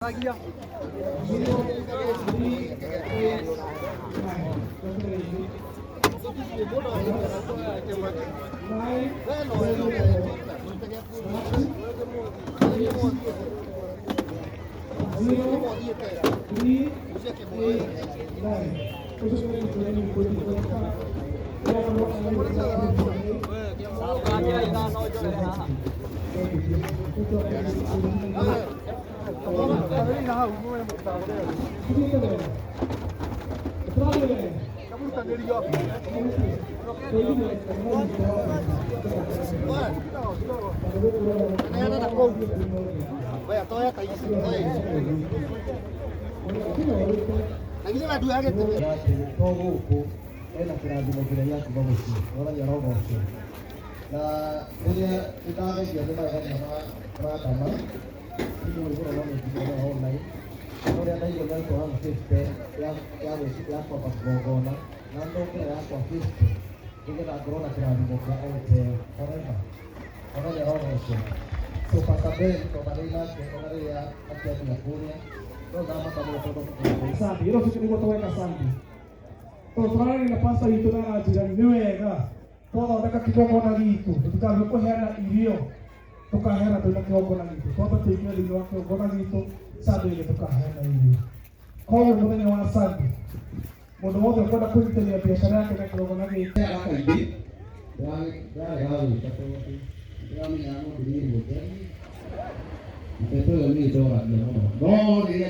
Zero, three, eight, nine. Nine, seven, zero, three, eight, nine. To gũkũ ena kĩrathimo kĩrĩa gĩa kuma mũciĩ, mwathani arogocwo. Na rĩrĩa ndagegio nĩ magegania ma Dama, nĩ mũno no nĩnjiguaga online, no rĩrĩa ndaigua nĩ arutwo 150 ya kwamba kĩgongona, na ndongera yakwa 50 nĩgetha ngorwo na kĩrathimo kĩa Airtel forever. Mwathani arogocwo. So Pastor Ben twamarĩ nake ona rĩrĩa akĩambia kũrĩa, no ndamaka mũno tondũ Sunday, ĩno tũkĩ nĩguo tũgeka Sunday. Tondũ tũraragia na pastor witũ na aranjĩra nĩ wega twathondeka kĩgongona gitũ, tũtikambie kũheana irio, tũkaheana twĩna kĩgongona gitũ. Twambe tũingĩre thĩinĩ wa kĩgongona gitũ, Sunday ĩrĩa tũkaheana irio. Koguo mũthenya wa Sunday, mũndũ wothe ũkwenda kũnyitĩrĩra biacara yake na kĩgongona gĩkĩ, Gakaingĩ ndarega gũka tondũ ndĩramenya no ndĩrĩe guothe, na ndeto ĩyo nĩ ĩndoragia mũno, no rĩrĩa